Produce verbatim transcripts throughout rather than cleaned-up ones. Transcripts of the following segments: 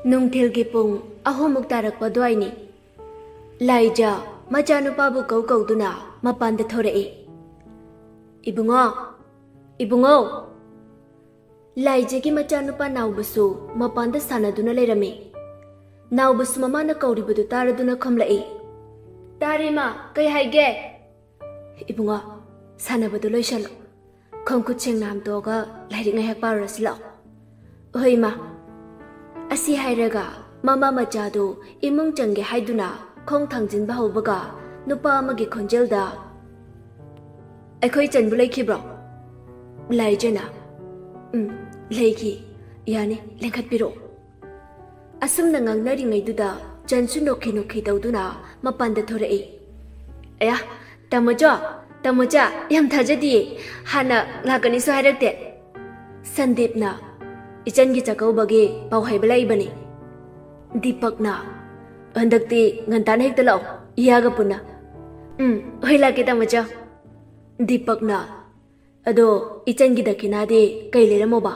ꯅꯨꯡꯊꯤꯜꯒꯤ ꯄꯨꯡ ꯑꯍꯨꯝꯃꯨꯛ ꯇꯥꯔꯛꯄ ꯑꯗꯨꯋꯥꯏꯅꯤ꯫ ꯂꯥꯏꯖ ꯃꯆꯥꯅꯨꯄꯥꯕꯨ ꯀꯧ ꯀꯧꯗꯨꯅ ꯃꯄꯥꯟꯗ ꯊꯣꯔꯛꯏ꯫ "ꯏꯕꯨꯡꯉꯣ, ꯏꯕꯨꯡꯉꯣ!" ꯂꯥꯏꯖꯒꯤ ꯃꯆꯥꯅꯨꯄꯥ ꯅꯥꯎꯕꯁꯨ ꯃꯄꯥꯟꯗ ꯁꯥꯟꯅꯗꯨꯅ ꯂꯩꯔꯝꯃꯤ꯫ ꯅꯥꯎꯕꯁꯨ ꯃꯃꯥꯅ ꯀꯧꯔꯤꯕꯗꯨ ꯇꯥꯔꯗꯨꯅ ꯈꯨꯝꯂꯛꯏ꯫ "ꯇꯥꯔꯦ ꯏꯃꯥ, ꯀꯩ ꯍꯥꯏꯒꯦ?" "ꯏꯕꯨꯡꯉꯣ, ꯁꯥꯟꯅꯕꯗꯨ ꯂꯣꯏꯁꯜꯂꯣ꯫ ꯈꯣꯡ ꯈꯨꯠ ꯁꯦꯡꯅ ꯍꯥꯝꯇꯣꯛꯑꯒ ꯂꯥꯏꯔꯤꯛ ꯉꯥꯏꯍꯥꯛ ꯄꯥꯔꯨꯔꯁꯤ ꯂꯥꯛꯑꯣ꯫" "ꯍꯣꯏ ꯏꯃꯥ꯫" ꯑꯁꯤ ꯍꯥꯏꯔꯒ ꯃꯃꯥ ꯃꯆꯥꯗꯨ ꯏꯃꯨꯡ ꯆꯪꯒꯦ ꯍꯥꯏꯗꯨꯅ ꯈꯣꯡ ꯊꯥꯡꯖꯤꯟꯕ ꯍꯧꯕꯒ ꯅꯨꯄꯥ ꯑꯃꯒꯤ ꯈꯣꯟꯖꯦꯜꯗ, "ꯑꯩꯈꯣꯏ ꯆꯟꯕꯨ ꯂꯩꯈꯤꯕ꯭ꯔꯣ?" ꯂꯥꯏꯖꯅ, "ꯎꯝ, ꯂꯩꯈꯤ꯫ ꯌꯥꯅꯤ, ꯂꯦꯡꯈꯠꯄꯤꯔꯛꯑꯣ꯫" ꯑꯁꯨꯝꯅ ꯉꯥꯡꯅꯔꯤꯉꯩꯗꯨꯗ ꯆꯟꯁꯨ ꯅꯣꯛꯈꯤ ꯅꯣꯛꯈꯤ ꯇꯧꯗꯨꯅ ꯃꯄꯥꯟꯗ ꯊꯣꯔꯛꯏ꯫ "ꯑꯌꯥ, ꯇꯥꯃꯣꯆꯧ, ꯇꯥꯃꯣꯆꯥ, ꯌꯥꯝ ꯊꯥꯖꯗꯤꯌꯦ꯫ ꯍꯥꯟꯅ ꯂꯥꯛꯀꯅꯤꯁꯨ ꯍꯥꯏꯔꯛꯇꯦ꯫" ꯁꯟꯗꯤꯞꯅ, "ꯏꯆꯟꯒꯤ ꯆꯥꯛꯀꯧꯕꯒꯤ ꯄꯥꯎ ꯍꯥꯏꯕ ꯂꯥꯛꯏꯕꯅꯤ꯫" ꯗꯤꯄꯛꯅ, "ꯍꯟꯗꯛꯇꯤ ꯉꯟꯇꯥꯅ ꯍꯦꯛꯇ ꯂꯥꯛꯑꯣ, ꯏꯌꯥꯒ ꯄꯨꯟꯅ꯫" "ꯎꯝ, ꯍꯣꯏ, ꯂꯥꯛꯀꯦ ꯇꯥꯃꯣꯆꯧ꯫" ꯗꯤꯄꯛꯅ, "ꯑꯗꯣ ꯏꯆꯟꯒꯤ ꯗꯈꯤꯅꯥꯗꯤ ꯀꯩ ꯂꯩꯔꯝꯃꯣꯕ?"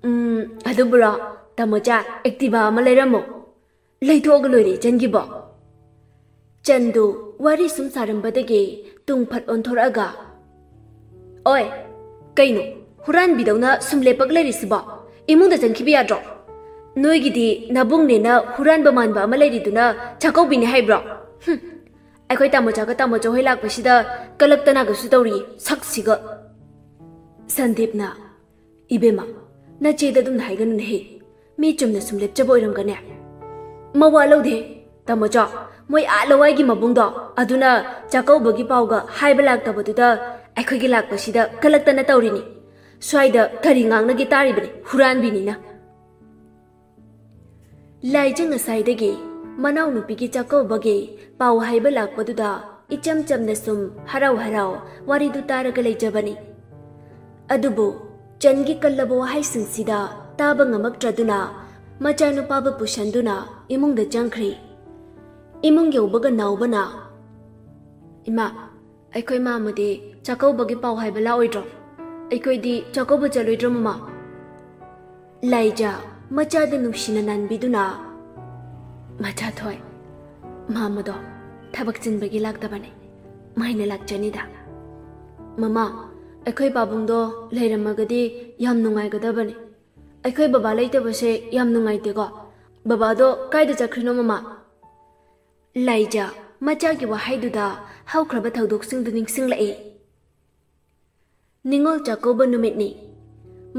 "ꯎꯝ, ꯑꯗꯨꯕꯨꯔꯣ, ꯇꯥꯃꯣꯆꯥ, Activa ꯑꯃ ꯂꯩꯔꯝꯃꯣ꯫ ꯂꯩꯊꯣꯛꯑꯒ ꯂꯣꯏꯔꯦ ꯏꯆꯟꯒꯤꯕꯣ꯫" ꯆꯟꯗꯨ ꯋꯥꯔꯤ ꯁꯨꯝ ꯁꯥꯔꯝꯕꯗꯒꯤ ꯇꯨꯡ ꯐꯠ ꯑꯣꯟꯊꯣꯔꯛꯑꯒ, "ꯑꯣꯏ, ꯀꯩꯅꯣ ꯍꯨꯔꯥꯟꯕꯤꯗꯧꯅ ꯁꯨꯝ ꯂꯦꯞꯄꯛ ꯂꯩꯔꯤꯁꯤꯕꯣ? ꯏꯃꯨꯡꯗ ꯆꯪꯈꯤꯕ ꯌꯥꯗ꯭ꯔꯣ? ꯅꯣꯏꯒꯤꯗꯤ ꯅꯕꯨꯡꯅꯦꯅ ꯍꯨꯔꯥꯟꯕ ꯃꯥꯟꯕ ꯑꯃ ꯂꯩꯔꯤꯗꯨꯅ ꯆꯥꯛꯀꯧꯕꯤꯅꯤ ꯍꯥꯏꯕ꯭ꯔꯣ? ꯍꯨꯝ, ꯑꯩꯈꯣꯏ ꯇꯥꯃꯣꯆꯥꯒ ꯇꯥꯃꯣꯆꯧ ꯍꯣꯏ ꯂꯥꯛꯄꯁꯤꯗ ꯀꯂꯛꯇꯅꯒꯁꯨ ꯇꯧꯔꯤ, ꯁꯛꯁꯤꯒ꯫" ꯁꯟꯗꯤꯞꯅ, "ꯏꯕꯦꯝꯃ, ꯅꯆꯦꯗ ꯑꯗꯨꯝꯅ ꯍꯥꯏꯒꯅꯨꯅꯦꯍꯦ꯫ ꯃꯤ ꯆꯨꯝꯅ ꯁꯨꯝ ꯂꯦꯞꯆꯕ ꯑꯣꯏꯔꯝꯒꯅꯤ꯫" "ꯃꯋꯥ ꯂꯧꯗꯦ, ꯇꯥꯃꯣꯆꯧ꯫ ꯃꯣꯏ ꯑꯥ ꯂꯋꯥꯏꯒꯤ ꯃꯕꯨꯡꯗꯣ, ꯑꯗꯨꯅ ꯆꯥꯛꯀꯧꯕꯒꯤ ꯄꯥꯎꯒ ꯍꯥꯏꯕ ꯂꯥꯛꯇꯕꯗꯨꯗ ꯑꯩꯈꯣꯏꯒꯤ ꯂꯥꯛꯄꯁꯤꯗ ꯀꯂꯛꯇꯅ ꯇꯧꯔꯤꯅꯤ꯫ ꯁ꯭ꯋꯥꯏꯗ ꯀꯔꯤ ꯉꯥꯡꯅꯒꯦ ꯇꯥꯔꯤꯕꯅꯤ, ꯍꯨꯔꯥꯟꯕꯤꯅꯤꯅ꯫" ꯂꯥꯏꯖ ꯉꯁꯥꯏꯗꯒꯤ ꯃꯅꯥꯎꯅꯨꯄꯤꯒꯤ ꯆꯥꯛꯀꯧꯕꯒꯤ ꯄꯥꯎ ꯍꯥꯏꯕ ꯂꯥꯛꯄꯗꯨꯗ ꯏꯆꯝ ꯆꯝꯅ ꯁꯨꯝ ꯍꯔꯥꯎ ꯍꯔꯥꯎ ꯋꯥꯔꯤꯗꯨ ꯇꯥꯔꯒ ꯂꯩꯖꯕꯅꯤ꯫ ꯑꯗꯨꯕꯨ ꯆꯟꯒꯤ ꯀꯜꯂꯕ ꯋꯥꯍꯩꯁꯤꯡꯁꯤꯗ ꯇꯥꯕ ꯉꯝꯃꯛꯇ꯭ꯔꯗꯨꯅ ꯃꯆꯥꯅꯨꯄꯥꯕꯨ ꯄꯨꯁꯟꯗꯨꯅ ꯏꯃꯨꯡꯗ ꯆꯪꯈ꯭ꯔꯦ꯫ ꯏꯃꯨꯡ ꯌꯧꯕꯒ ꯅꯥꯎꯕꯅ, "ꯏꯃꯥ, ꯑꯩꯈꯣꯏ ꯃꯥꯃꯗꯤ ꯆꯥꯛꯀꯧꯕꯒꯤ ꯄꯥꯎ ꯍꯥꯏꯕ ꯂꯥꯛꯑꯣꯏꯗ꯭ꯔꯣ? ꯑꯩꯈꯣꯏꯗꯤ ꯆꯥꯛꯀꯧꯕ ꯆꯠꯂꯣꯏꯗ꯭ꯔꯣ, ꯃꯃꯥ?" ꯂꯥꯏꯖ ꯃꯆꯥꯗ ꯅꯨꯡꯁꯤꯅ ꯅꯥꯟꯕꯤꯗꯨꯅ, "ꯃꯆꯥꯊꯣꯏ, ꯃꯥꯃꯗꯣ ꯊꯕꯛ ꯆꯤꯟꯕꯒꯤ ꯂꯥꯛꯇꯕꯅꯤ, ꯃꯥꯏꯅ ꯂꯥꯛꯆꯅꯤꯗ꯫ ꯃꯃꯥ, ꯑꯩꯈꯣꯏ ꯄꯥꯕꯨꯡꯗꯣ ꯂꯩꯔꯝꯃꯒꯗꯤ ꯌꯥꯝ ꯅꯨꯡꯉꯥꯏꯒꯗꯕꯅꯤ꯫ ꯑꯩꯈꯣꯏ ꯕꯕꯥ ꯂꯩꯇꯕꯁꯦ ꯌꯥꯝ ꯅꯨꯡꯉꯥꯏꯇꯦꯀꯣ꯫ ꯕꯕꯥꯗꯣ ꯀꯥꯏꯗ ꯆꯠꯈ꯭ꯔꯤꯅꯣ, ꯃꯃꯥ?" ꯂꯥꯏꯖ ꯃꯆꯥꯒꯤ ꯋꯥꯍꯩꯗꯨꯗ ꯍꯧꯈ꯭ꯔꯕ ꯊꯧꯗꯣꯛꯁꯤꯡꯗꯨ ꯅꯤꯡꯁꯤꯡꯂꯛꯏ꯫ ꯅꯤꯉꯣꯜ ꯆꯥꯛꯀꯧꯕ ꯅꯨꯃꯤꯠꯅꯤ꯫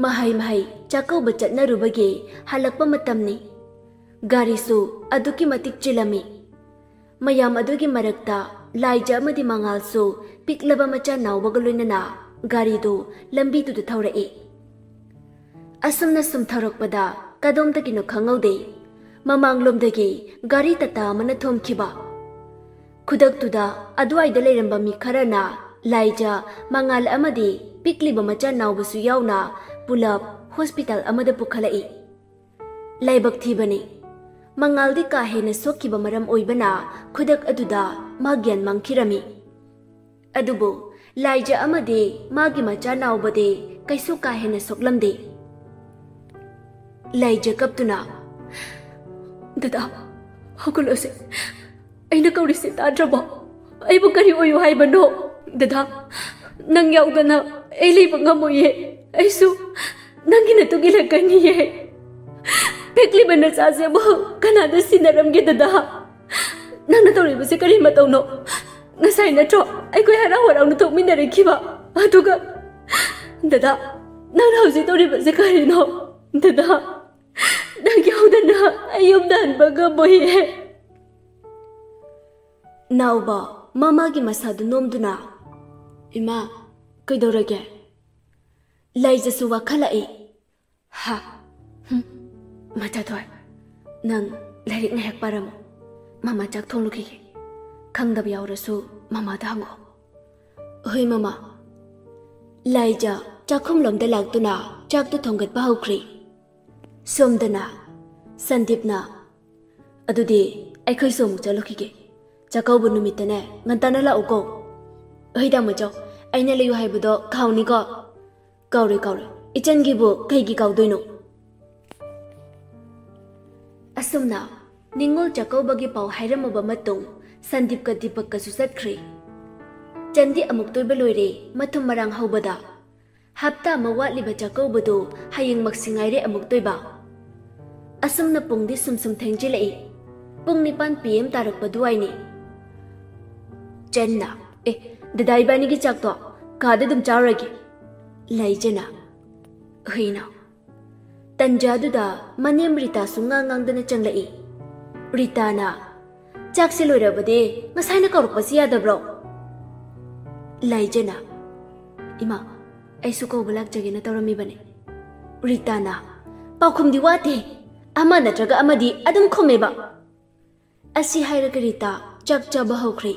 ꯃꯍꯩ ꯃꯍꯩ ꯆꯥꯛꯀꯧꯕ ꯆꯠꯅꯔꯨꯕꯒꯤ ꯍꯜꯂꯛꯄ ꯃꯇꯝꯅꯤ꯫ ꯒꯥꯔꯤꯁꯨ ꯑꯗꯨꯛꯀꯤ ꯃꯇꯤꯛ ꯆꯤꯜꯂꯝꯃꯤ꯫ ꯃꯌꯥꯝ ꯑꯗꯨꯒꯤ ꯃꯔꯛꯇ ꯂꯥꯏꯖ ꯑꯃꯗꯤ ꯃꯉꯥꯜꯁꯨ ꯄꯤꯛꯂꯕ ꯃꯆꯥ ꯅꯥꯎꯕꯒ ꯂꯣꯏꯅꯅ ꯒꯥꯔꯤꯗꯨ ꯂꯝꯕꯤꯗꯨꯗ ꯊꯧꯔꯛꯏ꯫ ꯑꯁꯨꯝꯅ ꯁꯨꯝ ꯊꯧꯔꯛꯄꯗ ꯀꯗꯣꯝꯗꯒꯤꯅꯣ ꯈꯪꯍꯧꯗꯦ, ꯃꯃꯥꯡꯂꯣꯝꯗꯒꯤ ꯒꯥꯔꯤ ꯇꯥꯇꯥ ꯑꯃꯅ ꯊꯣꯝꯈꯤꯕ꯫ ꯈꯨꯗꯛꯇꯨꯗ ꯑꯗꯨꯋꯥꯏꯗ ꯂꯩꯔꯝꯕ ꯃꯤ ꯈꯔꯅ ꯂꯥꯏꯖ, ꯃꯉꯥꯜ ꯑꯃꯗꯤ ꯄꯤꯛꯂꯤꯕ ꯃꯆꯥ ꯅꯥꯎꯕꯁꯨ ꯌꯥꯎꯅ ꯄꯨꯂꯞ ꯍꯣꯁꯄꯤꯇꯥꯜ ꯑꯃꯗ ꯄꯨꯈꯠꯂꯛꯏ꯫ ꯂꯥꯏꯕꯛ ꯊꯤꯕꯅꯤ, ꯃꯉꯥꯜꯗꯤ ꯀꯥ ꯍꯦꯟꯅ ꯁꯣꯛꯈꯤꯕ ꯃꯔꯝ ꯑꯣꯏꯕꯅ ꯈꯨꯗꯛ ꯑꯗꯨꯗ ꯃꯥ ꯒ꯭ꯌꯥꯟ ꯃꯥꯡꯈꯤꯔꯝꯃꯤ꯫ ꯑꯗꯨꯕꯨ ꯂꯥꯏꯖ ꯑꯃꯗꯤ ꯃꯥꯒꯤ ꯃꯆꯥ ꯅꯥꯎꯕꯗꯤ ꯀꯩꯁꯨ ꯀꯥ ꯍꯦꯟꯅ ꯁꯣꯛꯂꯝꯗꯦ꯫ ꯂꯥꯏꯖ ꯀꯞꯇꯨꯅ, "ꯗꯗꯥ, ꯍꯧꯒꯠꯂꯣꯁꯦ꯫ ꯑꯩꯅ ꯀꯧꯔꯤꯁꯦ ꯇꯥꯗ꯭ꯔꯕꯣ? ꯑꯩꯕꯨ ꯀꯔꯤ ꯑꯣꯏꯌꯨ ꯍꯥꯏꯕꯅꯣ? ꯗꯗꯥ, ꯅꯪ ꯌꯥꯎꯗꯅ ꯑꯩ ꯂꯩꯕ ꯉꯝꯃꯣꯏꯌꯦ꯫ ꯑꯩꯁꯨ ꯅꯪꯒꯤ ꯅꯇꯨꯡ ꯏꯜꯂꯛꯀꯅꯤꯌꯦ꯫ ꯄꯤꯛꯂꯤꯕ ꯅꯆꯥꯁꯤꯕꯨ ꯀꯅꯥꯗ ꯁꯤꯟꯅꯔꯝꯒꯦ, ꯗꯗꯥ? ꯅꯪꯅ ꯇꯧꯔꯤꯕꯁꯦ ꯀꯔꯤ ꯃꯇꯧꯅꯣ? ꯉꯁꯥꯏ ꯅꯠꯇ꯭ꯔꯣ ꯑꯩꯈꯣꯏ ꯍꯔꯥꯎ ꯍꯔꯥꯎꯅ ꯊꯣꯛꯃꯤꯟꯅꯔꯛꯈꯤꯕ? ꯑꯗꯨꯒ ꯗꯗꯥ, ꯅꯪꯅ ꯍꯧꯖꯤꯛ ꯇꯧꯔꯤꯕꯁꯦ ꯀꯔꯤꯅꯣ? ꯗꯗꯥ, ꯅꯪ ꯌꯥꯎꯗꯅ ꯑꯩ ꯌꯨꯝꯗ ꯍꯟꯕ ꯉꯝꯃꯣꯏꯌꯦ꯫" ꯅꯥꯎꯕ ꯃꯃꯥꯒꯤ ꯃꯁꯥꯗꯨ ꯅꯣꯝꯗꯨꯅ, "ꯏꯃꯥ, ꯀꯩꯗꯧꯔꯒꯦ?" ꯂꯥꯏꯖꯁꯨ ꯋꯥꯈꯠꯂꯛꯏ꯫ "ꯍꯥ, ꯍꯨꯝ, ꯃꯆꯥꯊꯣꯏ, ꯅꯪ ꯂꯥꯏꯔꯤꯛ ꯉꯥꯏꯍꯥꯛ ꯄꯥꯔꯝꯃꯣ꯫ ꯃꯃꯥ ꯆꯥꯛ ꯊꯣꯡꯂꯨꯈꯤꯒꯦ꯫ ꯈꯪꯗꯕ ꯌꯥꯎꯔꯁꯨ ꯃꯃꯥꯗ ꯍꯪꯉꯣ꯫" "ꯍꯣꯏ, ꯃꯃꯥ꯫" ꯂꯥꯏꯖ ꯆꯥꯛꯈꯨꯝꯂꯣꯝꯗ ꯂꯥꯛꯇꯨꯅ ꯆꯥꯛꯇꯨ ꯊꯣꯡꯒꯠꯄ ꯍꯧꯈ꯭ꯔꯦ꯫ ꯁꯣꯝꯗꯅ ꯁꯟꯗꯤꯞꯅ, "ꯑꯗꯨꯗꯤ ꯑꯩꯈꯣꯏꯁꯨ ꯑꯃꯨꯛ ꯆꯠꯂꯨꯈꯤꯒꯦ꯫ ꯆꯥꯛꯀꯧꯕ ꯅꯨꯃꯤꯠꯇꯅꯦ ꯉꯟꯇꯥꯅ ꯂꯥꯛꯎꯀꯣ꯫" "ꯍꯣꯏ, ꯇꯥꯃꯣ ꯆꯧ, ꯑꯩꯅ ꯂꯩꯌꯨ ꯍꯥꯏꯕꯗꯣ ꯀꯥꯎꯅꯤꯀꯣ꯫" "ꯀꯥꯎꯔꯣꯏ, ꯀꯥꯎꯔꯣꯏ꯫ ꯏꯆꯟꯒꯤꯕꯨ ꯀꯩꯒꯤ ꯀꯥꯎꯗꯣꯏꯅꯣ?" ꯑꯁꯨꯝꯅ ꯅꯤꯉꯣꯜ ꯆꯥꯛꯀꯧꯕꯒꯤ ꯄꯥꯎ ꯍꯥꯏꯔꯝꯃꯕ ꯃꯇꯨꯡ ꯁꯟꯗꯤꯞꯀ ꯗꯤꯄꯛꯀꯁꯨ ꯆꯠꯈ꯭ꯔꯦ꯫ ꯆꯟꯗꯤ ꯑꯃꯨꯛꯇꯣꯏꯕ ꯂꯣꯏꯔꯦ, ꯃꯊꯨꯝ ꯃꯔꯥꯡ ꯍꯧꯕꯗ꯫ ꯍꯞꯇꯥ ꯑꯃ ꯋꯥꯠꯂꯤꯕ ꯆꯥꯛꯀꯧꯕꯗꯨ ꯍꯌꯦꯡꯃꯛꯁꯤ ꯉꯥꯏꯔꯦ ꯑꯃꯨꯛꯇꯣꯏꯕ꯫ ꯑꯁꯨꯝꯅ ꯄꯨꯡꯗꯤ ꯁꯨꯝ ꯁꯨꯝ ꯊꯦꯡꯖꯤꯜꯂꯛꯏ꯫ ꯄꯨꯡ ꯅꯤꯄꯥꯟ ꯄꯤ ꯑꯦꯝ ꯇꯥꯔꯛꯄ ꯑꯗꯨꯋꯥꯏꯅꯤ꯫ ꯆꯟꯅ, "ꯑꯦ, ꯗꯗꯥ ꯏꯕꯥꯅꯤꯒꯤ ꯆꯥꯛꯇꯣ ꯀꯥꯗ ꯑꯗꯨꯝ ꯆꯥꯔꯨꯔꯒꯦ꯫" ꯂꯥꯏꯖꯅ, "ꯍꯨꯏꯅ꯫" ꯇꯟꯖꯥꯗꯨꯗ ꯃꯅꯦꯝ ꯔꯤꯇꯥꯁꯨ ꯉꯥꯡ ꯉꯥꯡꯗꯅ ꯆꯪꯂꯛꯏ꯫ ꯔꯤꯇꯥꯅ, "ꯆꯥꯛꯁꯦ ꯂꯣꯏꯔꯕꯗꯤ ꯉꯁꯥꯏꯅ ꯀꯧꯔꯛꯄꯁꯤ ꯌꯥꯗꯕ꯭ꯔꯣ?" ꯂꯥꯏꯖꯅ, "ꯏꯃꯥ, ꯑꯩꯁꯨ ꯀꯧꯕ ꯂꯥꯛꯆꯒꯦꯅ ꯇꯧꯔꯝꯃꯤꯕꯅꯤ꯫" ꯔꯤꯇꯥꯅ, "ꯄꯥꯎꯈꯨꯝꯗꯤ ꯋꯥꯠꯇꯦ, ꯑꯃ ꯅꯠꯇ꯭ꯔꯒ ꯑꯃꯗꯤ ꯑꯗꯨꯝ ꯈꯨꯝꯃꯦꯕ꯫" ꯑꯁꯤ ꯍꯥꯏꯔꯒ ꯔꯤꯇꯥ ꯆꯥꯛ ꯆꯥꯕ ꯍꯧꯈ꯭ꯔꯦ꯫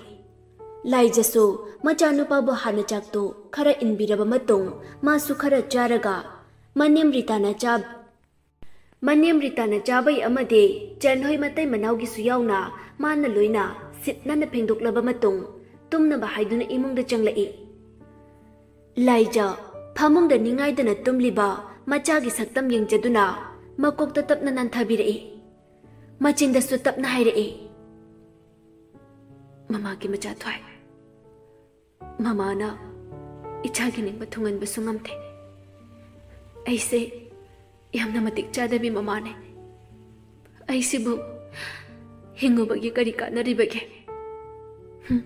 ꯂꯥꯏꯖꯁꯨ ꯃꯆꯥꯅꯨꯄꯥꯕꯨ ꯍꯥꯟꯅ ꯆꯥꯛꯇꯨ ꯈꯔ ꯏꯟꯕꯤꯔꯕ ꯃꯇꯨꯡ ꯃꯥꯁꯨ ꯈꯔ ꯆꯥꯔꯒ ꯃꯅꯦꯝ ꯔꯤꯇꯥꯅ ꯆꯥ-, ꯃꯅꯦꯝ ꯔꯤꯇꯥꯅ ꯆꯥꯕꯩ ꯑꯃꯗꯤ ꯆꯟ ꯍꯣꯏ ꯃꯇꯩ ꯃꯅꯥꯎꯒꯤꯁꯨ ꯌꯥꯎꯅ ꯃꯥꯅ ꯂꯣꯏꯅ ꯁꯤꯠ ꯅꯥꯟꯅ ꯐꯦꯡꯗꯣꯛꯂꯕ ꯃꯇꯨꯡ ꯇꯨꯝꯅꯕ ꯍꯥꯏꯗꯨꯅ ꯏꯃꯨꯡꯗ ꯆꯪꯂꯛꯏ꯫ ꯂꯥꯏꯖ ꯐꯃꯨꯡꯗ ꯅꯤꯡꯉꯥꯏꯗꯅ ꯇꯨꯝꯂꯤꯕ ꯃꯆꯥꯒꯤ ꯁꯛꯇꯝ ꯌꯦꯡꯖꯗꯨꯅ ꯃꯀꯣꯛꯇ ꯇꯞꯅ ꯅꯥꯟꯊꯕꯤꯔꯛꯏ꯫ ꯃꯆꯤꯟꯗꯁꯨ ꯇꯞꯅ ꯍꯥꯏꯔꯛꯏ, "ꯃꯃꯥꯒꯤ ꯃꯆꯥ ꯊ꯭ꯋꯥꯏ, ꯃꯃꯥꯅ ꯏꯆꯥꯒꯤ ꯅꯤꯡꯕ ꯊꯨꯡꯍꯟꯕꯁꯨ ꯉꯝꯗꯦ꯫ ꯑꯩꯁꯦ ꯌꯥꯝꯅ ꯃꯇꯤꯛ ꯆꯥꯗꯕꯤ ꯃꯃꯥꯅꯦ꯫ ꯑꯩꯁꯤꯕꯨ ꯍꯤꯡꯉꯨꯕꯒꯤ ꯀꯔꯤ ꯀꯥꯟꯅꯔꯤꯕꯒꯦ? ꯍꯨꯝ,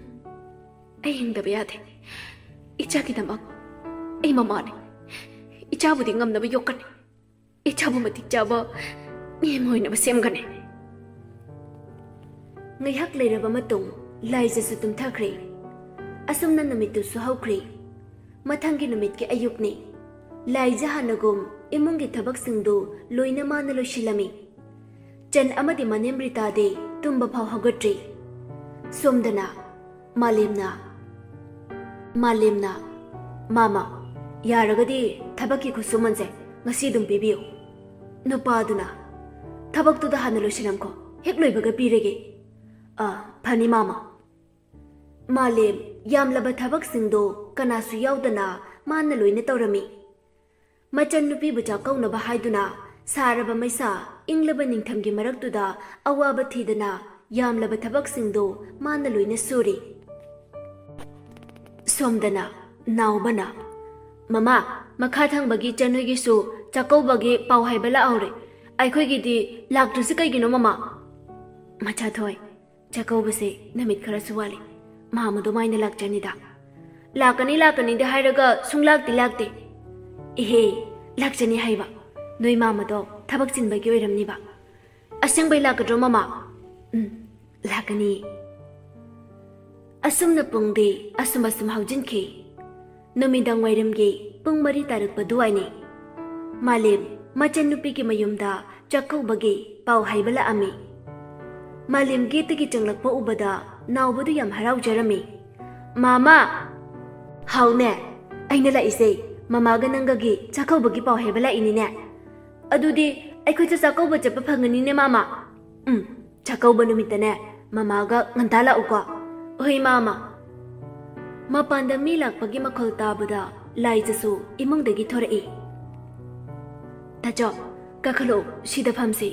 ꯑꯩ ꯍꯤꯡꯗꯕ ꯌꯥꯗꯦ꯫ ꯏꯆꯥꯒꯤꯗꯃꯛ ꯑꯩ ꯃꯃꯥꯅꯦ꯫ ꯏꯆꯥꯕꯨꯗꯤ ꯉꯝꯅꯕ ꯌꯣꯛꯀꯅꯤ꯫ ꯏꯆꯥꯕꯨ ꯃꯇꯤꯛ ꯆꯥꯕ ꯃꯤ ꯑꯃ ꯑꯣꯏꯅꯕ ꯁꯦꯝꯒꯅꯤ꯫" ꯉꯥꯏꯍꯥꯛ ꯂꯩꯔꯕ ꯃꯇꯨꯡ ꯂꯥꯏꯖꯁꯨ ꯇꯨꯝꯊꯈ꯭ꯔꯦ꯫ ꯑꯁꯨꯝꯅ ꯅꯨꯃꯤꯠꯇꯨꯁꯨ ꯍꯧꯈ꯭ꯔꯦ꯫ ꯃꯊꯪꯒꯤ ꯅꯨꯃꯤꯠꯀꯤ ꯑꯌꯨꯛꯅꯤ꯫ ꯂꯥꯏꯖ ꯍꯥꯟꯅꯒꯨꯝ ꯏꯃꯨꯡꯒꯤ ꯊꯕꯛꯁꯤꯡꯗꯨ ꯂꯣꯏꯅ ꯃꯥꯅ ꯂꯣꯏꯁꯤꯜꯂꯝꯃꯤ꯫ ꯆꯟ ꯑꯃꯗꯤ ꯃꯅꯦꯝ ꯔꯤꯇꯥꯗꯤ ꯇꯨꯝꯕ ꯐꯥꯎ ꯍꯧꯒꯠꯇ꯭ꯔꯤ꯫ ꯁꯣꯝꯗꯅ ꯃꯥꯂꯦꯝꯅ, ꯃꯥꯂꯦꯝꯅ, "ꯃꯥꯃ, ꯌꯥꯔꯒꯗꯤ ꯊꯕꯛꯀꯤ ꯈꯨꯠꯁꯨꯃꯟꯁꯦ ꯉꯁꯤ ꯑꯗꯨꯝ ꯄꯤꯕꯤꯌꯨ꯫" ꯅꯨꯄꯥꯗꯨꯅ, "ꯊꯕꯛꯇꯨꯗ ꯍꯥꯟꯅ ꯂꯣꯏꯁꯤꯜꯂꯝꯈꯣ, ꯍꯦꯛ ꯂꯣꯏꯕꯒ ꯄꯤꯔꯒꯦ꯫" "ꯑ, ꯐꯅꯤ ꯃꯥꯃ꯫" ꯃꯥꯂꯦꯝ ꯌꯥꯝꯂꯕ ꯊꯕꯛꯁꯤꯡꯗꯣ ꯀꯅꯥꯁꯨ ꯌꯥꯎꯗꯅ ꯃꯥꯅ ꯂꯣꯏꯅ ꯇꯧꯔꯝꯃꯤ꯫ ꯃꯆꯟꯅꯨꯄꯤꯕꯨ ꯆꯥꯛꯀꯧꯅꯕ ꯍꯥꯏꯗꯨꯅ ꯁꯥꯔꯕ ꯃꯩꯁꯥ, ꯏꯪꯂꯕ ꯅꯤꯡꯊꯝꯒꯤ ꯃꯔꯛꯇꯨꯗ ꯑꯋꯥꯕ ꯊꯤꯗꯅ ꯌꯥꯝꯂꯕ ꯊꯕꯛꯁꯤꯡꯗꯨ ꯃꯥꯅ ꯂꯣꯏꯅ ꯁꯨꯔꯤ꯫ ꯁꯣꯝꯗꯅ ꯅꯥꯎꯕꯅ, "ꯃꯃꯥ, ꯃꯈꯥ ꯊꯪꯕꯒꯤ ꯆꯅꯨꯒꯤꯁꯨ ꯆꯥꯛꯀꯧꯕꯒꯤ ꯄꯥꯎ ꯍꯥꯏꯕ ꯂꯥꯛꯍꯧꯔꯦ꯫ ꯑꯩꯈꯣꯏꯒꯤꯗꯤ ꯂꯥꯛꯇ꯭ꯔꯤꯁꯤ ꯀꯩꯒꯤꯅꯣ, ꯃꯃꯥ?" ꯃꯆꯥꯊꯣꯏ, "ꯆꯥꯛꯀꯧꯕꯁꯦ ꯅꯨꯃꯤꯠ ꯈꯔꯁꯨ ꯋꯥꯠꯂꯤ꯫ ꯃꯥꯃꯗꯣ ꯃꯥꯏꯅ ꯂꯥꯛꯆꯅꯤꯗ꯫ ꯂꯥꯛꯀꯅꯤ, ꯂꯥꯛꯀꯅꯤꯗꯤ ꯍꯥꯏꯔꯒ ꯁꯨꯡꯂꯥꯛꯇꯤ ꯂꯥꯛꯇꯦ꯫ ꯏꯍꯦ, ꯂꯥꯛꯆꯅꯤ ꯍꯥꯏꯕ꯫ ꯅꯣꯏ ꯃꯥꯃꯗꯣ ꯊꯕꯛ ꯆꯤꯟꯕꯒꯤ ꯑꯣꯏꯔꯝꯅꯤꯕ꯫ ꯑꯁꯦꯡꯕꯩ ꯂꯥꯛꯀꯗ꯭ꯔꯣ, ꯃꯃꯥ?" "ꯎꯝ, ꯂꯥꯛꯀꯅꯤ꯫" ꯑꯁꯨꯝꯅ ꯄꯨꯡꯗꯤ ꯑꯁꯨꯝ ꯑꯁꯨꯝ ꯍꯧꯖꯤꯟꯈꯤ꯫ ꯅꯨꯃꯤꯗꯥꯡ ꯋꯥꯏꯔꯝꯒꯤ ꯄꯨꯡ ꯃꯔꯤ ꯇꯥꯔꯛꯄ ꯑꯗꯨꯋꯥꯏꯅꯤ꯫ ꯃꯥꯂꯦꯝ ꯃꯆꯟꯅꯨꯄꯤꯒꯤ ꯃꯌꯨꯝꯗ ꯆꯥꯛꯀꯧꯕꯒꯤ ꯄꯥꯎ ꯍꯥꯏꯕ ꯂꯥꯛꯑꯝꯃꯤ꯫ ꯃꯥꯂꯦꯝ ꯒꯦꯠꯇꯒꯤ ꯆꯪꯂꯛꯄ ꯎꯕꯗ ꯅꯥꯎꯕꯗꯨ ꯌꯥꯝ ꯍꯔꯥꯎꯖꯔꯝꯃꯤ꯫ "ꯃꯥꯃꯥ!" "ꯍꯥꯎꯅꯦ, ꯑꯩꯅ ꯂꯥꯛꯏꯁꯦ ꯃꯃꯥꯒ ꯅꯪꯒꯒꯤ ꯆꯥꯛꯀꯧꯕꯒꯤ ꯄꯥꯎ ꯍꯥꯏꯕ ꯂꯥꯛꯏꯅꯤꯅꯦ꯫ ꯑꯗꯨꯗꯤ ꯑꯩꯈꯣꯏꯁꯨ ꯆꯥꯛꯀꯧꯕ ꯆꯠꯄ ꯐꯪꯒꯅꯤꯅꯦ, ꯃꯥꯃꯥ꯫" "ꯎꯝ, ꯆꯥꯛꯀꯧꯕ ꯅꯨꯃꯤꯠꯇꯅꯦ ꯃꯃꯥꯒ ꯉꯟꯇꯥ ꯂꯥꯛꯎꯀꯣ꯫" "ꯍꯣꯏ, ꯃꯥꯃꯥ꯫" ꯃꯄꯥꯟꯗ ꯃꯤ ꯂꯥꯛꯄꯒꯤ ꯃꯈꯣꯜ ꯇꯥꯕꯗ ꯂꯥꯏꯖꯁꯨ ꯏꯃꯨꯡꯗꯒꯤ ꯊꯣꯔꯛꯏ꯫ "ꯇꯥꯆꯧ, ꯀꯥꯈꯠꯂꯛꯑꯣ, ꯁꯤꯗ ꯐꯝꯁꯤ꯫"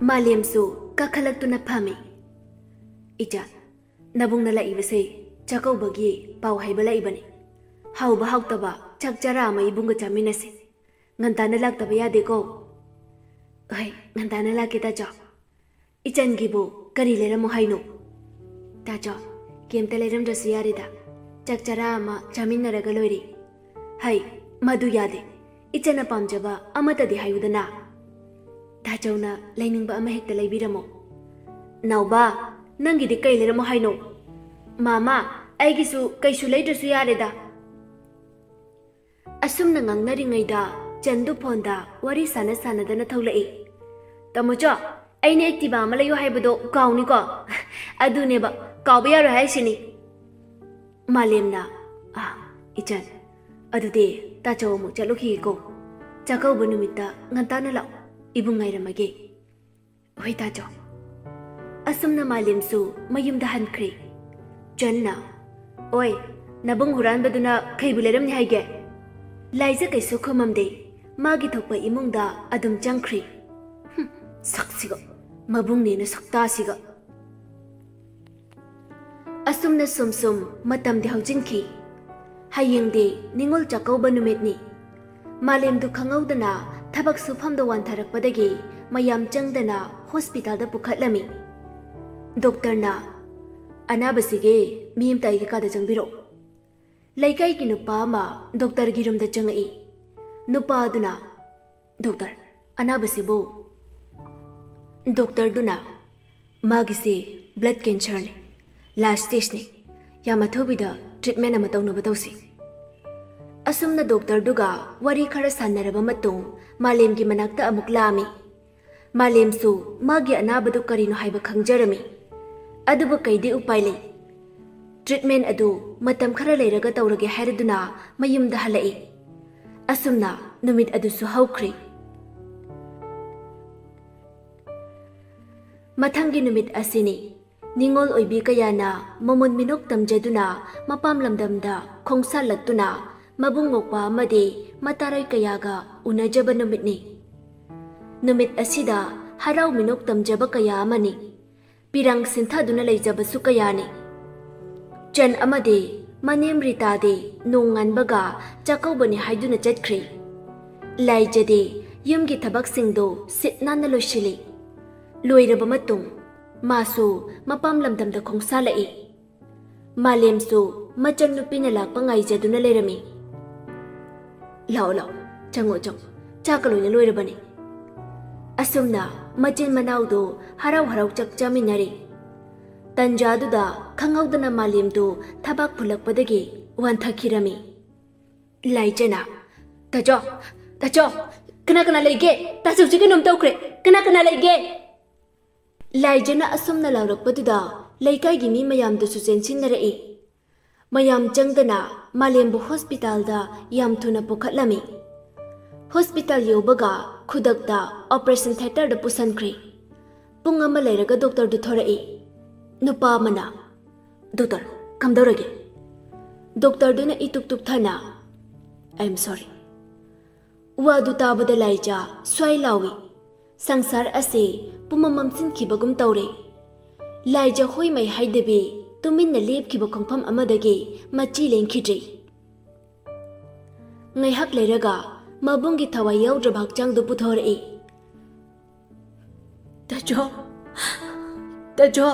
ꯃꯥꯂꯦꯝꯁꯨ ꯀꯥꯈꯠꯂꯛꯇꯨꯅ ꯐꯝꯃꯤ꯫ "ꯏꯆꯥ, ꯅꯕꯨꯡꯅ ꯂꯥꯛꯏꯕꯁꯦ ꯆꯥꯛꯀꯧꯕꯒꯤ ꯄꯥꯎ ꯍꯥꯏꯕ ꯂꯥꯛꯏꯕꯅꯤ꯫ ꯍꯥꯎꯕ ꯍꯥꯎꯇꯕ ꯆꯥꯛ ꯆꯔꯥ ꯑꯃ ꯏꯕꯨꯡꯒ ꯆꯥꯃꯤꯟꯅꯁꯤ꯫ ꯉꯟꯇꯥꯅ ꯂꯥꯛꯇꯕ ꯌꯥꯗꯦꯀꯣ꯫" "ꯍꯣꯏ, ꯉꯟꯇꯥꯅ ꯂꯥꯛꯀꯦ, ꯇꯥꯆꯧ꯫ ꯏꯆꯟꯒꯤꯕꯨ ꯀꯔꯤ ꯂꯩꯔꯝꯃꯣ ꯍꯥꯏꯅꯣ?" "ꯇꯥꯆꯧ, ꯀꯩꯝꯇ ꯂꯩꯔꯝꯗ꯭ꯔꯁꯨ ꯌꯥꯔꯦꯗ꯫ ꯆꯥꯛ ꯆꯔꯥ ꯑꯃ ꯆꯥꯃꯤꯟꯅꯔꯒ ꯂꯣꯏꯔꯦ꯫" "ꯍꯩ, ꯃꯗꯨ ꯌꯥꯗꯦ꯫ ꯏꯆꯟꯅ ꯄꯥꯝꯖꯕ ꯑꯃꯠꯇꯗꯤ ꯍꯥꯏꯌꯨꯗꯅ꯫" "ꯇꯥꯆꯧꯅ ꯂꯩꯅꯤꯡꯕ ꯑꯃ ꯍꯦꯛꯇ ꯂꯩꯕꯤꯔꯝꯃꯣ꯫" "ꯅꯥꯎꯕ, ꯅꯪꯒꯤꯗꯤ ꯀꯩ ꯂꯩꯔꯝꯃꯣ ꯍꯥꯏꯅꯣ?" "ꯃꯥꯃꯥ, ꯑꯩꯒꯤꯁꯨ ꯀꯩꯁꯨ ꯂꯩꯗ꯭ꯔꯁꯨ ꯌꯥꯔꯦꯗ꯫" ꯑꯁꯨꯝꯅ ꯉꯥꯡꯅꯔꯤꯉꯩꯗ ꯆꯟꯗꯨ ꯐꯣꯟꯗ ꯋꯥꯔꯤ ꯁꯥꯟꯅ ꯁꯥꯟꯅꯗꯅ ꯊꯣꯛꯂꯛꯏ꯫ "ꯇꯥꯃꯣꯆꯧ, ꯑꯩꯅ Activa ꯑꯃ ꯂꯩꯌꯨ ꯍꯥꯏꯕꯗꯣ ꯀꯥꯎꯅꯤꯀꯣ꯫" "ꯑꯗꯨꯅꯦꯕ, ꯀꯥꯎꯕ ꯌꯥꯔꯣꯏ ꯍꯥꯏꯁꯤꯅꯤ꯫" ꯃꯥꯂꯦꯝꯅ, "ꯑꯥ, ꯏꯆꯟ, ꯑꯗꯨꯗꯤ ꯇꯥꯆꯧ ꯑꯃꯨꯛ ꯆꯠꯂꯨꯈꯤꯒꯦꯀꯣ꯫ ꯆꯥꯛꯀꯧꯕ ꯅꯨꯃꯤꯠꯇ ꯉꯟꯇꯥꯅ ꯂꯥꯛꯑꯣ, ꯏꯕꯨꯡ ꯉꯥꯏꯔꯝꯃꯒꯦ꯫" "ꯍꯣꯏ, ꯇꯥꯆꯧ꯫" ꯑꯁꯨꯝꯅ ꯃꯥꯂꯦꯝꯁꯨ ꯃꯌꯨꯝꯗ ꯍꯟꯈ꯭ꯔꯦ꯫ ꯆꯟꯅ, "ꯑꯣꯏ, ꯅꯕꯨꯡ ꯍꯨꯔꯥꯟꯕꯗꯨꯅ ꯀꯩꯕꯨ ꯂꯩꯔꯝꯅꯤ ꯍꯥꯏꯒꯦ?" ꯂꯥꯏꯖ ꯀꯩꯁꯨ ꯈꯨꯝꯃꯝꯗꯦ꯫ ꯃꯥꯒꯤ ꯊꯣꯛꯄ ꯏꯃꯨꯡꯗ ꯑꯗꯨꯝ ꯆꯪꯈ꯭ꯔꯤ꯫ ꯍꯨꯝ, ꯁꯛꯁꯤꯒ, ꯃꯕꯨꯡꯅꯦꯅ ꯁꯛꯇꯥꯁꯤꯒ꯫ ꯑꯁꯨꯝꯅ ꯁꯨꯝ ꯁꯨꯝ ꯃꯇꯝꯗꯤ ꯍꯧꯖꯤꯟꯈꯤ꯫ ꯍꯌꯦꯡꯗꯤ ꯅꯤꯉꯣꯜ ꯆꯥꯛꯀꯧꯕ ꯅꯨꯃꯤꯠꯅꯤ꯫ ꯃꯥꯂꯦꯝꯗꯨ ꯈꯪꯍꯧꯗꯅ ꯊꯕꯛ ꯁꯨꯐꯝꯗ ꯋꯥꯟꯊꯔꯛꯄꯗꯒꯤ ꯃꯌꯥꯝ ꯆꯪꯗꯅ ꯍꯣꯁꯄꯤꯇꯥꯜꯗ ꯄꯨꯈꯠꯂꯝꯃꯤ꯫ ꯗꯣꯛꯇꯔꯅ, "ꯑꯅꯥꯕꯁꯤꯒꯤ ꯃꯤ ꯑꯃꯇ ꯑꯩꯒꯤ ꯀꯥꯗ ꯆꯪꯕꯤꯔꯛꯎ"꯫ ꯂꯩꯀꯥꯏꯒꯤ ꯅꯨꯄꯥ ꯑꯃ ꯗꯣꯛꯇꯔꯒꯤ ꯔꯨꯝꯗ ꯆꯪꯉꯛꯏ꯫ ꯅꯨꯄꯥ ꯑꯗꯨꯅ, "ꯗꯣꯛꯇꯔ, ꯑꯅꯥꯕꯁꯤꯕꯨ?" ꯗꯣꯛꯇꯔꯗꯨꯅ, "ꯃꯥꯒꯤꯁꯤ ꯕ꯭ꯂꯗ ꯀꯦꯟꯁꯔꯅꯤ, ꯂꯥꯁ ꯁ꯭ꯇꯦꯖꯅꯤ꯫ ꯌꯥꯝ ꯑꯊꯨꯕꯤꯗ ꯇ꯭ꯔꯤꯠꯃꯦꯟ ꯑꯃ ꯇꯧꯅꯕ ꯇꯧꯁꯤ"꯫ ꯑꯁꯨꯝꯅ ꯗꯣꯛꯇꯔꯗꯨꯒ ꯋꯥꯔꯤ ꯈꯔ ꯁꯥꯟꯅꯔꯕ ꯃꯇꯨꯡ ꯃꯥꯂꯦꯝꯒꯤ ꯃꯅꯥꯛꯇ ꯑꯃꯨꯛ ꯂꯥꯛꯑꯝꯃꯤ꯫ ꯃꯥꯂꯦꯝꯁꯨ ꯃꯥꯒꯤ ꯑꯅꯥꯕꯗꯨ ꯀꯔꯤꯅꯣ ꯍꯥꯏꯕ ꯈꯪꯖꯔꯝꯃꯤ꯫ ꯑꯗꯨꯕꯨ ꯀꯩꯗꯤ ꯎꯄꯥꯏ ꯂꯩ? ꯇ꯭ꯔꯤꯠꯃꯦꯟ ꯑꯗꯨ ꯃꯇꯝ ꯈꯔ ꯂꯩꯔꯒ ꯇꯧꯔꯒꯦ ꯍꯥꯏꯔꯗꯨꯅ ꯃꯌꯨꯝꯗ ꯍꯜꯂꯛꯏ꯫ ꯑꯁꯨꯝꯅ ꯅꯨꯃꯤꯠ ꯑꯗꯨꯁꯨ ꯍꯧꯈ꯭ꯔꯤ꯫ ꯃꯊꯪꯒꯤ ꯅꯨꯃꯤꯠ ꯑꯁꯤꯅꯤ꯫ ꯅꯤꯉꯣꯜ ꯑꯣꯏꯕꯤ ꯀꯌꯥꯅ ꯃꯃꯣꯟ ꯃꯤꯅꯣꯛ ꯇꯝꯖꯗꯨꯅ ꯃꯄꯥꯝ ꯂꯝꯗꯝꯗ ꯈꯣꯡꯁꯥꯜꯂꯛꯇꯨꯅ ꯃꯕꯨꯡ ꯃꯧꯄ꯭ꯋꯥ ꯑꯃꯗꯤ ꯃꯇꯥꯔꯣꯏ ꯀꯌꯥꯒ ꯎꯅꯖꯕ ꯅꯨꯃꯤꯠꯅꯤ꯫ ꯅꯨꯃꯤꯠ ꯑꯁꯤꯗ ꯍꯔꯥꯎ ꯃꯤꯅꯣꯛ ꯇꯝꯖꯕ ꯀꯌꯥ ꯑꯃꯅꯤ꯫ ꯄꯤꯔꯪ ꯁꯤꯟꯊꯗꯨꯅ ꯂꯩꯖꯕꯁꯨ ꯀꯌꯥꯅꯤ꯫ ꯆꯟ ꯑꯃꯗꯤ ꯃꯅꯦꯝ ꯔꯤꯇꯥꯗꯤ ꯅꯣꯡ ꯉꯥꯟꯕꯒ ꯆꯥꯛꯀꯧꯕꯅꯤ ꯍꯥꯏꯗꯨꯅ ꯆꯠꯈ꯭ꯔꯤ꯫ ꯂꯥꯏꯖꯗꯤ ꯌꯨꯝꯒꯤ ꯊꯕꯛꯁꯤꯡꯗꯨ ꯁꯤꯠ ꯅꯥꯟꯅ ꯂꯣꯏꯁꯤꯜꯂꯤ꯫ ꯂꯣꯏꯔꯕ ꯃꯇꯨꯡ ꯃꯥꯁꯨ ꯃꯄꯥꯝ ꯂꯝꯗꯝꯗ ꯈꯣꯡꯁꯥꯜꯂꯛꯏ꯫ ꯃꯥꯂꯦꯝꯁꯨ ꯃꯆꯟꯅꯨꯄꯤꯅ ꯂꯥꯛꯄ ꯉꯥꯏꯖꯗꯨꯅ ꯂꯩꯔꯝꯃꯤ꯫ "ꯂꯥꯛꯑꯣ, ꯂꯥꯛꯑꯣ, ꯆꯪꯉꯣ, ꯆꯪꯉꯣ, ꯆꯥꯛꯀ ꯂꯣꯏꯅ ꯂꯣꯏꯔꯕꯅꯤ"꯫ ꯑꯁꯨꯝꯅ ꯃꯆꯤꯟ ꯃꯅꯥꯎꯗꯨ ꯍꯔꯥꯎ ꯍꯔꯥꯎ ꯆꯥꯛ ꯆꯥꯃꯤꯟꯅꯔꯤ꯫ ꯇꯟꯖꯥꯗꯨꯗ ꯈꯪꯍꯧꯗꯅ ꯃꯥꯂꯦꯝꯗꯨ ꯊꯕꯥꯛ ꯐꯨꯜꯂꯛꯄꯗꯒꯤ ꯋꯥꯟꯊꯈꯤꯔꯝꯃꯤ꯫ ꯂꯥꯏꯖꯅ, "ꯇꯥꯆꯧ, ꯇꯥꯆꯧ, ꯀꯅꯥ ꯀꯅꯥ ꯂꯩꯒꯦ? ꯇꯥꯆꯧꯁꯤ ꯀꯩꯅꯣꯝ ꯇꯧꯈ꯭ꯔꯦ꯫ ꯀꯅꯥ ꯀꯅꯥ ꯂꯩꯒꯦ?" ꯂꯥꯏꯖꯅ ꯑꯁꯨꯝꯅ ꯂꯥꯎꯔꯛꯄꯗꯨꯗ ꯂꯩꯀꯥꯏꯒꯤ ꯃꯤ ꯃꯌꯥꯝꯗꯨꯁꯨ ꯆꯦꯟꯁꯤꯟꯅꯔꯛꯏ꯫ ꯃꯌꯥꯝ ꯆꯪꯗꯅ ꯃꯥꯂꯦꯝꯕꯨ ꯍꯣꯁꯄꯤꯇꯥꯜꯗ ꯌꯥꯝ ꯊꯨꯅ ꯄꯨꯈꯠꯂꯝꯃꯤ꯫ ꯍꯣꯁꯄꯤꯇꯥꯜ ꯌꯧꯕꯒ ꯈꯨꯗꯛꯇ ꯑꯣꯄꯔꯦꯁꯟ ꯊꯤꯌꯦꯇꯔꯗ ꯄꯨꯁꯟꯈ꯭ꯔꯦ꯫ ꯄꯨꯡ ꯑꯃ ꯂꯩꯔꯒ ꯗꯣꯛꯇꯔꯗꯨ ꯊꯣꯔꯛꯏ꯫ ꯅꯨꯄꯥ ꯑꯃꯅ, "ꯗꯣꯛꯇꯔ, ꯀꯝꯗꯧꯔꯒꯦ?" ꯗꯣꯛꯇꯔꯗꯨꯅ ꯏꯇꯨꯛ ꯇꯨꯛꯊꯅ, I am sorry. ꯋꯥꯗꯨ ꯇꯥꯕꯗ ꯂꯥꯏꯖꯥ ꯁ꯭ꯋꯥꯏ ꯂꯥꯎꯏ꯫ ꯁꯪꯁꯥꯔ ꯑꯁꯤ ꯄꯨꯝꯃꯝ ꯃꯝꯁꯤꯟꯈꯤꯕꯒꯨꯝ ꯇꯧꯔꯦ꯫ ꯂꯥꯏꯖꯥ ꯍꯣꯏꯃꯩ ꯍꯥꯏꯗꯕꯤ ꯇꯨꯃꯤꯟꯅ ꯂꯦꯞꯈꯤꯕ ꯈꯣꯡꯐꯝ ꯑꯃꯗꯒꯤ ꯃꯆꯤ ꯂꯦꯡꯈꯤꯗ꯭ꯔꯦ꯫ ꯉꯥꯏꯍꯥꯛ ꯂꯩꯔꯒ ꯃꯕꯨꯡꯒꯤ ꯊꯋꯥꯏ ꯌꯥꯎꯗ꯭ꯔꯕ ꯍꯛꯆꯥꯡꯗꯨ ꯄꯨꯊꯣꯔꯛꯏ꯫ "ꯇꯥꯆꯧ, ꯇꯥꯆꯧ,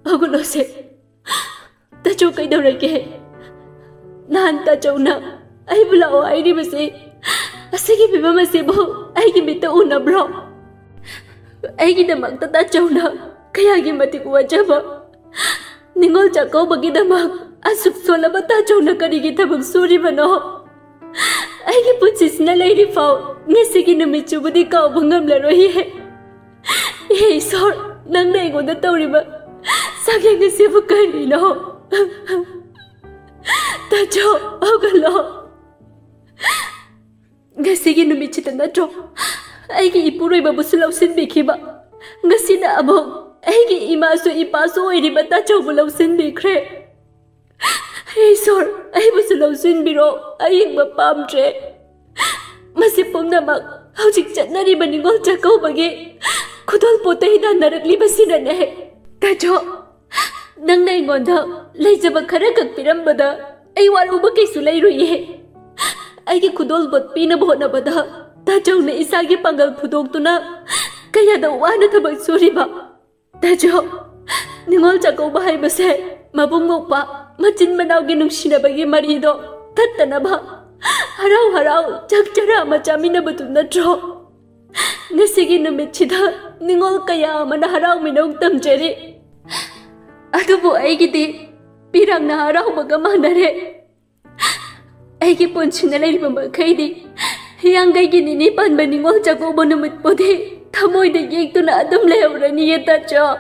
ꯍꯧꯒꯠꯂꯣꯁꯦ꯫ ꯇꯥꯆꯧ, ꯀꯩꯗꯧꯔꯒꯦ? ꯅꯍꯥꯟ ꯇꯥꯆꯧꯅ ꯑꯩꯕꯨ ꯂꯥꯛꯑꯣ ꯍꯥꯏꯔꯤꯕꯁꯦ, ꯑꯁꯤꯒꯤ ꯐꯤꯕꯝ ꯑꯁꯤꯕꯨ ꯑꯩꯒꯤ ꯃꯤꯠꯇ ꯎꯅꯕ꯭ꯔꯣ? ꯑꯩꯒꯤꯗꯃꯛꯇ ꯇꯥꯆꯧꯅ ꯀꯌꯥꯒꯤ ꯃꯇꯤꯛ ꯋꯥꯖꯕ, ꯅꯤꯉꯣꯜ ꯆꯥꯛꯀꯧꯕꯒꯤꯗꯃꯛ ꯑꯁꯨꯛ ꯁꯣꯜꯂꯕ ꯇꯥꯆꯧꯅ ꯀꯔꯤꯒꯤ ꯊꯕꯛ ꯁꯨꯔꯤꯕꯅꯣ? ꯑꯩꯒꯤ ꯄꯨꯟꯁꯤꯁꯤꯅ ꯂꯩꯔꯤꯐꯥꯎ ꯉꯁꯤꯒꯤ ꯅꯨꯃꯤꯠꯁꯤꯕꯨꯗꯤ ꯀꯥꯎꯕ ꯉꯝꯂꯔꯣꯏꯌꯦ꯫ ꯍꯦ ꯏꯁꯣꯔ, ꯅꯪꯅ ꯑꯩꯉꯣꯟꯗ ꯇꯧꯔꯤꯕ ꯆꯥꯡꯌꯦꯡ ꯑꯁꯤꯕꯨ ꯀꯔꯤꯅꯣ? ꯇꯥꯆꯧ, ꯍꯧꯒꯠꯂꯣ꯫ ꯉꯁꯤꯒꯤ ꯅꯨꯃꯤꯠꯁꯤꯗ ꯅꯠꯇ꯭ꯔꯣ ꯑꯩꯒꯤ ꯏꯄꯨꯔꯣꯏꯕꯕꯨꯁꯨ ꯂꯧꯁꯤꯟꯕꯤꯈꯤꯕ? ꯉꯁꯤꯅ ꯑꯃꯨꯛ ꯑꯩꯒꯤ ꯏꯃꯥꯁꯨ ꯏꯄꯥꯁꯨ ꯑꯣꯏꯔꯤꯕ ꯇꯥꯆꯧꯕꯨ ꯂꯧꯁꯤꯟꯕꯤꯈ꯭ꯔꯦ꯫ ꯍꯦ ꯏꯁꯣꯔ, ꯑꯩꯕꯨꯁꯨ ꯂꯧꯁꯤꯟꯕꯤꯔꯣ꯫ ꯑꯌꯦꯡꯕ ꯄꯥꯝꯗ꯭ꯔꯦ꯫ ꯃꯁꯤ ꯄꯨꯝꯅꯃꯛ ꯍꯧꯖꯤꯛ ꯆꯠꯅꯔꯤꯕ ꯅꯤꯉꯣꯜ ꯆꯥꯛꯀꯧꯕꯒꯤ ꯈꯨꯗꯣꯜ ꯄꯣꯠꯇ ꯍꯤꯗꯥꯟꯅꯔꯛꯂꯤꯕꯁꯤꯅꯅꯦ꯫ ꯇꯥꯆꯧ, ꯅꯪꯅ ꯑꯩꯉꯣꯟꯗ ꯂꯩꯖꯕ ꯈꯔ ꯈꯛ ꯄꯤꯔꯝꯕꯗ ꯑꯩ ꯋꯥꯔꯧꯕ ꯀꯩꯁꯨ ꯂꯩꯔꯣꯏꯌꯦ꯫ ꯑꯩꯒꯤ ꯈꯨꯗꯣꯜ ꯄꯣꯠ ꯄꯤꯅꯕ ꯍꯣꯠꯅꯕꯗ ꯇꯥꯆꯧꯅ ꯏꯁꯥꯒꯤ ꯄꯥꯡꯒꯜ ꯐꯨꯗꯣꯛꯇꯨꯅ ꯀꯌꯥꯗ ꯋꯥꯅ ꯊꯕꯛ ꯁꯨꯔꯤꯕ꯫ ꯇꯥꯆꯧ, ꯅꯤꯉꯣꯜ ꯆꯥꯛꯀꯧꯕ ꯍꯥꯏꯕꯁꯦ ꯃꯕꯨꯡ ꯃꯧꯄ꯭ꯋꯥ, ꯃꯆꯤꯟ ꯃꯅꯥꯎꯒꯤ ꯅꯨꯡꯁꯤꯅꯕꯒꯤ ꯃꯔꯤꯗꯣ ꯇꯠꯇꯅꯕ ꯍꯔꯥꯎ ꯍꯔꯥꯎ ꯆꯥꯛ ꯆꯔꯥ ꯑꯃ ꯆꯥꯃꯤꯟꯅꯕꯗꯨ ꯅꯠꯇ꯭ꯔꯣ? ꯉꯁꯤꯒꯤ ꯅꯨꯃꯤꯠꯁꯤꯗ ꯅꯤꯉꯣꯜ ꯀꯌꯥ ꯑꯃꯅ ꯍꯔꯥꯎ ꯃꯤꯅꯧ ꯇꯝꯖꯔꯤ꯫ ꯑꯗꯨꯕꯨ ꯑꯩꯒꯤꯗꯤ ꯄꯤꯔꯥꯡꯅ ꯍꯔꯥꯎꯕꯒ ꯃꯥꯟꯅꯔꯦ꯫ ꯑꯩꯒꯤ ꯄꯨꯟꯁꯤꯅ ꯂꯩꯔꯤꯕ ꯃꯈꯩꯗꯤ ꯍꯤꯌꯥꯡꯒꯩꯒꯤ ꯅꯤꯅꯤ ꯄꯥꯟꯕ ꯅꯤꯉꯣꯜ ꯆꯥꯛꯀꯧꯕ ꯅꯨꯃꯤꯠꯄꯨꯗꯤ ꯊꯃꯣꯏꯗ ꯌꯦꯛꯇꯨꯅ ꯑꯗꯨꯝ ꯂꯩꯍꯧꯔꯅꯤꯌꯦ ꯇꯥꯆꯧ꯫